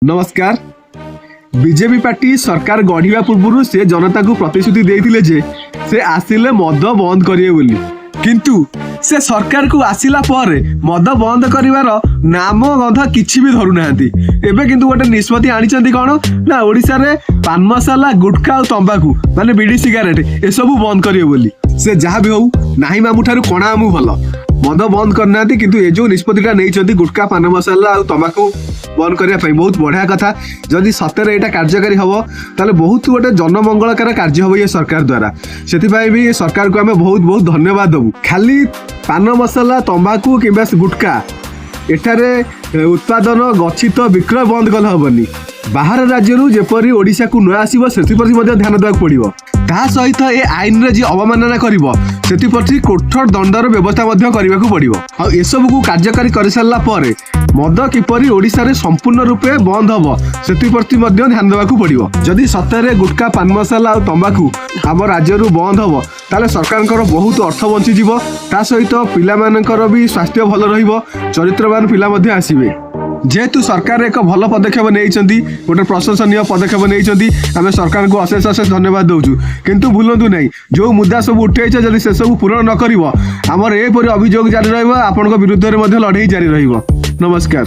ନମସ୍କାର। BJP party ସରକାର ଗଢ଼ିବା ପୂର୍ବରୁ ସେ ଜନତାଙ୍କୁ ପ୍ରତିଶ୍ରୁତି ଦେଇଥିଲେ ଯେ ସେ ଆସିଲେ ମଦ ବନ୍ଦ କରିବେ ବୋଲି। କିନ୍ତୁ ସେ ସରକାରକୁ ଆସିଲା ପରେ ମଦ ବନ୍ଦ କରିବାର ନାମ ଗନ୍ଧ କିଛି ବି ଧରୁନାହାନ୍ତି। ଏବେ କିନ୍ତୁ ଗୋଟେ ନିଷ୍ପତ୍ତି ଆଣିଛନ୍ତି। କ'ଣ ନା ଓଡ଼ିଶାରେ ପାନ ମସଲା, ଗୁଟଖା ଆଉ ତମ୍ବାକୁ, ମାନେ ବିଡ଼ି, ସିଗାରେଟ, ଏସବୁ ବନ୍ଦ କରିବେ ବୋଲି। ସେ ଯାହା ବି ହଉ, ନାହିଁ ମାମୁଁ ଠାରୁ କଣା ମାମୁଁ ଭଲ। ମଦ ବନ୍ଦ କରିନାହାନ୍ତି, କିନ୍ତୁ ଏ ଯୋଉ ନିଷ୍ପତ୍ତିଟା ନେଇଛନ୍ତି ଗୁଟଖା, ପାନ ମସଲା ଆଉ ତମ୍ବାକୁ ବନ୍ଦ କରିବା ପାଇଁ, ବହୁତ ବଢିଆ କଥା। ଯଦି ସତରେ ଏଇଟା କାର୍ଯ୍ୟକାରୀ ହବ, ତାହେଲେ ବହୁତ ଗୋଟେ ଜନମଙ୍ଗଳକାର କାର୍ଯ୍ୟ ହବ ଇଏ ସରକାର ଦ୍ୱାରା। ସେଥିପାଇଁ ବି ଏ ସରକାରକୁ ଆମେ ବହୁତ ବହୁତ ଧନ୍ୟବାଦ ଦେବୁ। ଖାଲି ପାନ ମସଲା, ତମ୍ବାକୁ କିମ୍ବା ଗୁଟଖା ଏଠାରେ ଉତ୍ପାଦନ, ଗଚ୍ଛିତ, ବିକ୍ରୟ ବନ୍ଦ କଲେ ହବନି। ବାହାର ରାଜ୍ୟରୁ ଯେପରି ଓଡ଼ିଶାକୁ ନ ଆସିବ, ସେଥିପ୍ରତି ମଧ୍ୟ ଧ୍ୟାନ ଦେବାକୁ ପଡ଼ିବ। ତା ସହିତ ଏ ଆଇନରେ ଯିଏ ଅବମାନନା କରିବ, ସେଥିପ୍ରତି କଠୋର ଦଣ୍ଡର ବ୍ୟବସ୍ଥା ମଧ୍ୟ କରିବାକୁ ପଡ଼ିବ। ଆଉ ଏସବୁକୁ କାର୍ଯ୍ୟକାରୀ କରିସାରିଲା ପରେ ମଦ କିପରି ଓଡ଼ିଶାରେ ସମ୍ପୂର୍ଣ୍ଣ ରୂପେ ବନ୍ଦ ହବ, ସେଥିପ୍ରତି ମଧ୍ୟ ଧ୍ୟାନ ଦେବାକୁ ପଡ଼ିବ। ଯଦି ସତରେ ଗୁଟଖା, ପାନ ମସଲା ଆଉ ତମ୍ବାକୁ ଆମ ରାଜ୍ୟରୁ ବନ୍ଦ ହବ, ତାହେଲେ ସରକାରଙ୍କର ବହୁତ ଅର୍ଥ ବଞ୍ଚିଯିବ। ତା ସହିତ ପିଲାମାନଙ୍କର ବି ସ୍ୱାସ୍ଥ୍ୟ ଭଲ ରହିବ, ଚରିତ୍ରବାନ ପିଲା ମଧ୍ୟ ଆସିବେ। ଯେହେତୁ ସରକାର ଏକ ଭଲ ପଦକ୍ଷେପ ନେଇଛନ୍ତି, ଗୋଟେ ପ୍ରଶଂସନୀୟ ପଦକ୍ଷେପ ନେଇଛନ୍ତି, ଆମେ ସରକାରଙ୍କୁ ଅଶେଷ ଅଶେଷ ଧନ୍ୟବାଦ ଦେଉଛୁ। କିନ୍ତୁ ଭୁଲନ୍ତୁ ନାହିଁ, ଯେଉଁ ମୁଦ୍ଦା ସବୁ ଉଠେଇଛ, ଯଦି ସେସବୁ ପୂରଣ ନ କରିବ, ଆମର ଏପରି ଅଭିଯୋଗ ଜାରି ରହିବ, ଆପଣଙ୍କ ବିରୁଦ୍ଧରେ ମଧ୍ୟ ଲଢ଼େଇ ଜାରି ରହିବ। ନମସ୍କାର।